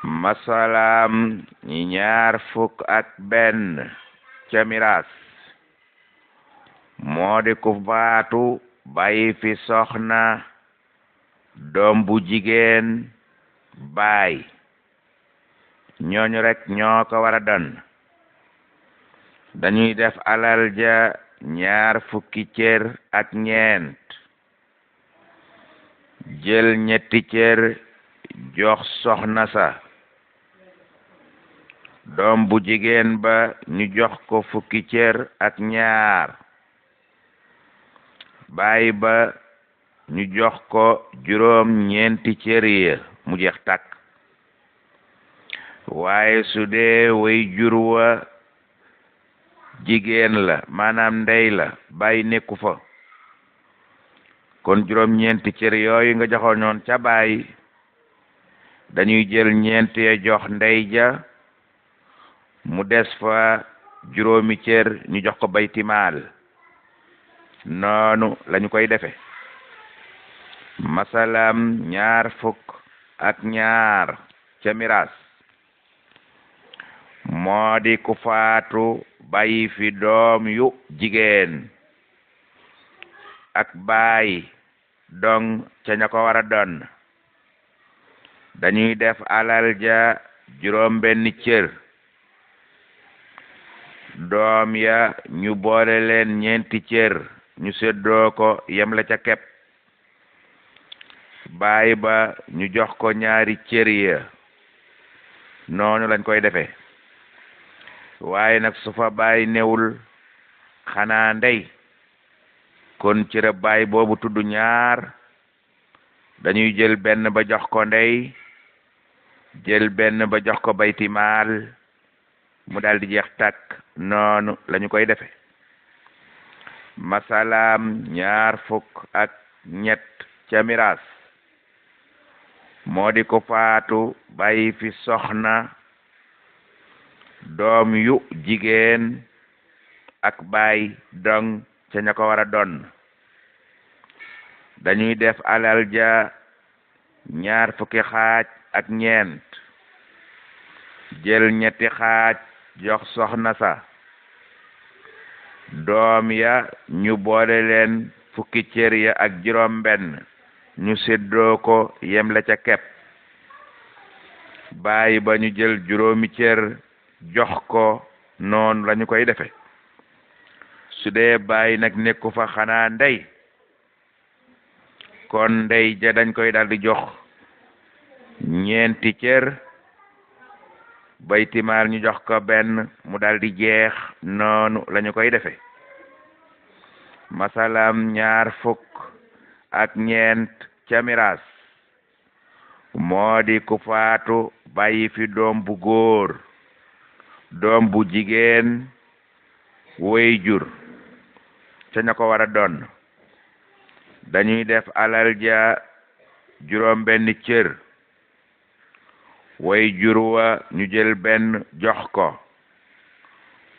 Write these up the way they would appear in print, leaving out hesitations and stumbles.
masalaam ñaar fukk ak benn ca miraas moo di ku faatu bàyyi fi soxna doom bu jigéen baay ñooñu rek ñoo ko war a doon dañuy def alal ja ñaar fukki cër ak ñeent jël ñetti cër jox soxna sa doom bu jigéen ba ñu jox ko fukki cër ak ñaar baay ba ñu jox ko juróom ñeenti cër ya mu jeex tàkk waaye su dee way jur wa jigéen la maanaam ndey la baay nekku fa kon juróom ñeenti cër yooyu nga joxoon noon ca baay dañuy jël ñeent ya jox ndey ja mu des fa juróomi cër ñu jox ko baytimaal noonu lañu koy defe masalam ñaar fukk ak ñaar ca miraas moo di ku faatu bàyyi fi doom yu jigéen ak baay dong ca ña ko war a doon dañuy def alal ja juróom benn cër doom ya ñu boole leen ñeenti cër ñu seddoo ko yem la ca kepp baay ba ñu jox ko ñaari cër ya noonu lañ koy defee waaye nag su fa baay newul xanaa ndey kon cër baay boobu tudd ñaar dañuy jël benn ba jox ko ndey jël benn ba jox ko baytimaal mu daldi jeex tàkk noonu lañu koy defe masalaam ñaar fukk ak ñett ca miraas moo di ko faatu bàyyi fi soxna doom yu jigéen ak baay dong ca ña ko war a doon dañuy def alal ja ñaar fukki xaaj ak ñeent jël ñetti xaaj jox soxna sa doom ya ñu boole leen fukki cër ya ak juróom benn ñu séddoo ko yem la ca kepp baay ba ñu jël juróomi cër jox ko noonu lañu koy defe su dee baay nag nekku fa xanaa ndey kon ndey ja dañ koy daldi jox ñeenti cër baytimaal ñu jox ko benn mu daldi jeex noonu lañu koy defe masalam ñaar fukk ak ñeent ca miraas moo di ku faatu bàyyi fi doom bu góor doom bu jigéen way jur ca ña ko war a doon dañuy def alal ja juróom benn cër way jur wa ñu jël benn jox ko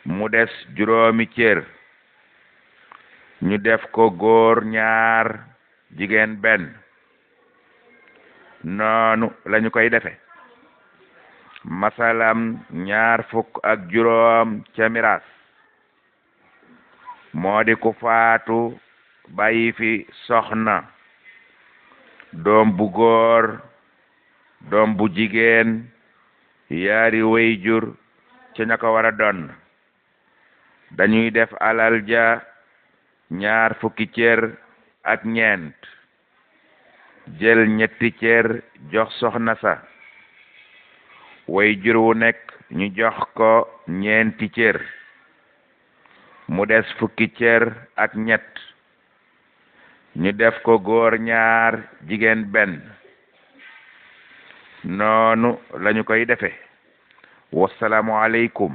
mu des juróomi cër ñu def ko góor ñaar jigéen benn noonu lañu koy defe masalam ñaar fukk ak juróom ca miraas moo di ku faatu bàyyi fi soxna doom bu góor doom bu jigéen yaari way jur ca ña ko war a doon dañuy def alal ja ñaar fukki cër ak ñeent jël ñetti cër jox soxna sa way jur wu nekk ñu jox ko ñeenti cër mu des fukki cër ak ñett ñu def ko góor ñaar jigéen benn noonu lañu koy defe wasalaamu aleykum